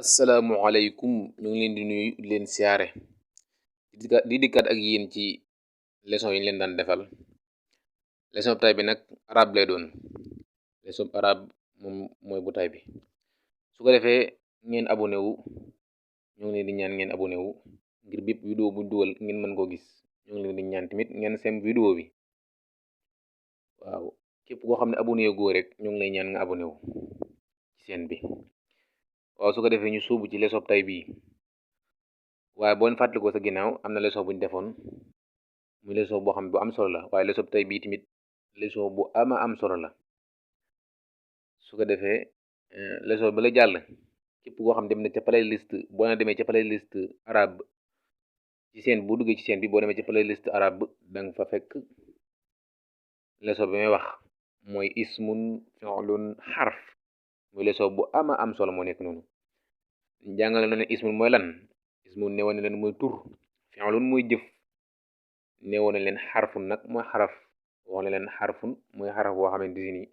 asalaamualeykum ñu ngi leen di nuyu di leen siyaare di dikkaat ak yéen ci leçon yi ñu leen daan defal leçon tay bi nag arab lay doon leçon arab moom mooy bu tay bi su ko defee ngeen abonné wu ñu ngi leen di ñaan ngeen abonné wu ngir bépp vidéo bu dugal ngeen mën koo gis ñu ngi leen di ñaan tamit ngeen sem vidéo bi waaw képp koo xam ne abonné goo rek ñu ngi lay ñaan nga abonné wu ci seen bi waaw su ko defee ñu suubu ci leçon tay bii waaye boo fàttali ko sa ginnaaw am na leçon bu ñu defoon muy leçon boo xam ne bu am solo la waaye leçon tey bii tamit leçon bu ama am solo la su ko defee leçon ba la jàll képp koo xam dem na ca playlist boo na demee ca playlist arabe ci seen bu duggee ci seen bi boo demee ca playlist arabe da nga fa fekk leçon bi may wax mooy ismun fi'lun xarf muy leçon bu ama am solo moo nekk noonu jàngale na leen ismun mooy lan ismun ne woon na leen mooy tur fi'lun mooy jëf neewoon na leen xarfun nag mooy xaraf wax na leen xarfun mooy xaraf boo xamante ni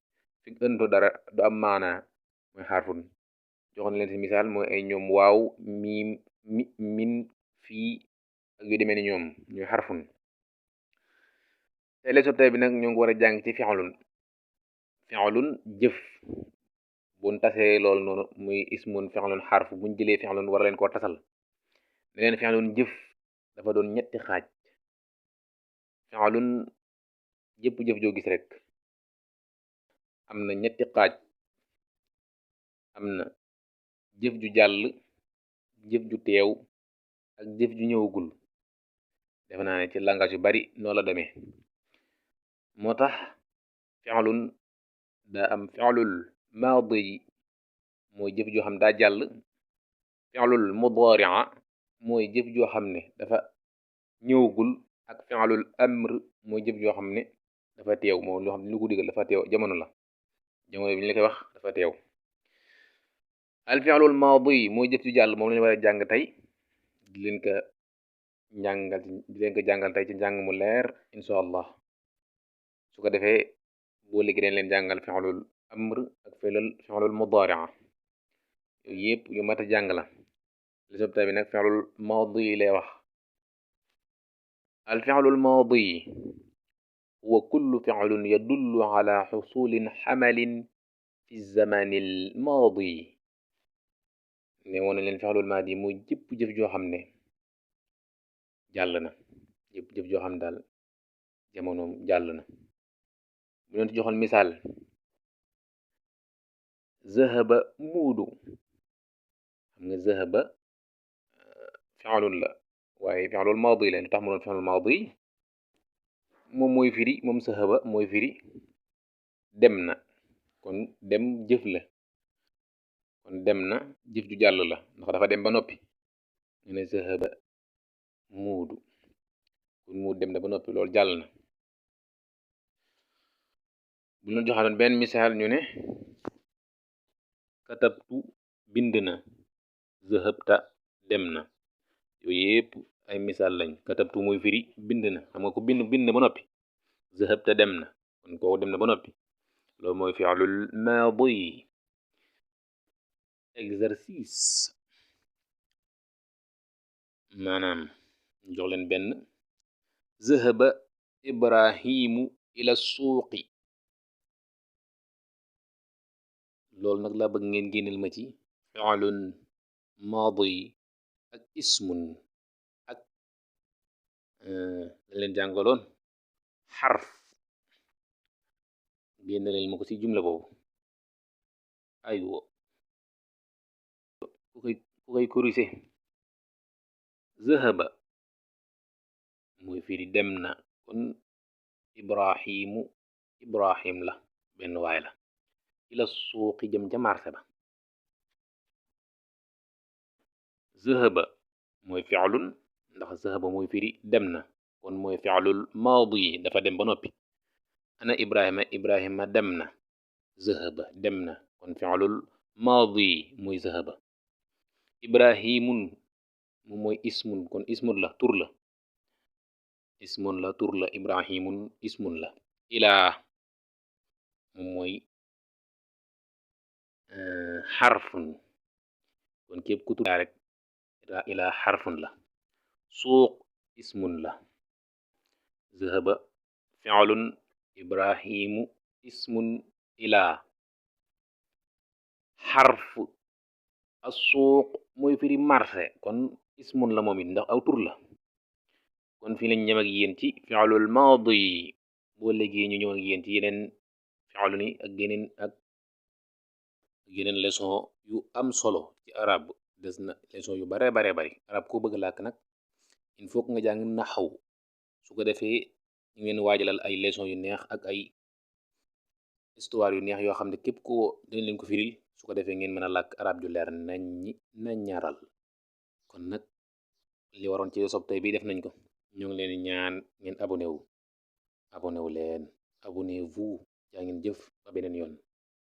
fi ënto dara du am maanaa mooy xarfun jox na leen si misaal mooy ay ñoom waaw miim mi min fii ak yu demee ni ñoom ñooy xarfun tey leçon tey bi nag ñoo ngi war a jàng ci fi'lun jëf buñ tasee loolu noonu muy ismun fi'lun xarf buñ jëlee fi'lun war leen koo tasal ne leen fi'lun jëf dafa doon ñetti xaaj fi'lun jëpp jëf joo gis rek am na ñetti xaaj am na jëf ju jàll jëf ju teew ak jëf ju ñëwagul defe naa ne ci langage yu bari noo la demee moo tax fi'lun daa am fi'lul maadi mooy jëf joo xam daa jàll fi'lul mudaari'a mooy jëf joo xam ne dafa ñëwagul ak fi'lul amr mooy jëf joo xam ne dafa teew moom loo xam ne lu ko digal dafa teew jamono la jamono bi ñu la koy wax dafa teew al fi'lul maadi mooy jëf ju jàll moom lañu war a jàng tey di leen ko jàngal tey ci njàng mu leer insha allah su ko defee boo léegi dañ leen jàngal fi'lul amr ak fi'lul mudaari'a yooyu yëpp yu mat a jàng la li sob tey bi nag fi'lul maadi lay wax al fi'lul maadi huwa kullu fi'lin yadullu ala xusulin xamalin fi zamanil maadi ne woon na leen fi'lul maadi mooy jëpp jëf joo xam ne jàll na jëpp jëf joo xam daal jamonoom jàll na bu leen ci joxoon misaal zahaba muudu xam nga zahaba fi'lun la waaye fi'lul maadi la lu tax mu doon fi'lul maadi moom mooy firi moom zahaba mooy firi dem na kon dem jëf la kon dem na jëf ju jàll la ndax dafa dem ba noppi ñu ne zahaba muudu kon muud dem na ba noppi loolu jàll na bu ñu joxaanoon benn misaal ñu ne katabtu bind na zahabta dem na yooyu yëpp ay misaal lañ katabtu mooy firi bind na xam nga ko bind na ba noppi zahabta dem na kon kooku dem na ba noppi loolu mooy fi'lul maadi exercice maanaam jox leen benn zahaba ibrahimu ila suuqi loolu nag laa bëgg ngeen génneel ma ci fi'lun maadi ak ismun ak lañ leen jàngaloon xarf génneel ma ko ci jumla boobu aywa ku koy corriger zahaba mooy firi dem na kon ibrahim la benn waay la ila suuqi jëm ca marché ba zahaba mooy fi'lun ndax zahaba mooy firi dem na kon mooy fi'lul maadi dafa dem ba noppi ana ibrahima dem na zahaba dem na kon fi'lul maadi mooy zahaba ibrahimun moom mooy ismun kon ismun la tur la ibrahimun ismun la ilaa moom mooy xarfun kon képp ku tudd rek ilaa xarfun la. suuq ismun la. zahaba fi'lun ibrahimu ismun ilaa. xarf as-suuq mooy firi marché kon ismun la moom it ndax aw tur la. kon fii lañ ñëm ak yéen ci fi'lul maadi boo léegi ñu ñëw ak yéen ci yeneen fi'lu ni ak yeneen leçon yu am solo ci arab. des na leçon yu bare bari arab ko bëgg làkk nag il faut nga jàng naxaw su ko defee ñu ngeen waajalal ay leçon yu neex ak ay histoire yu neex yoo xam ne képp ko dañ leen ko firil su ko defee ngeen mën a làkk arab ju leer na ñaral. kon nag li waroon ci sob tey bi def nañ ko. ñoo ngi leen ñaan ngeen abonné wu leen abonnez-vous jaa ngeen jëf ba beneen yoon.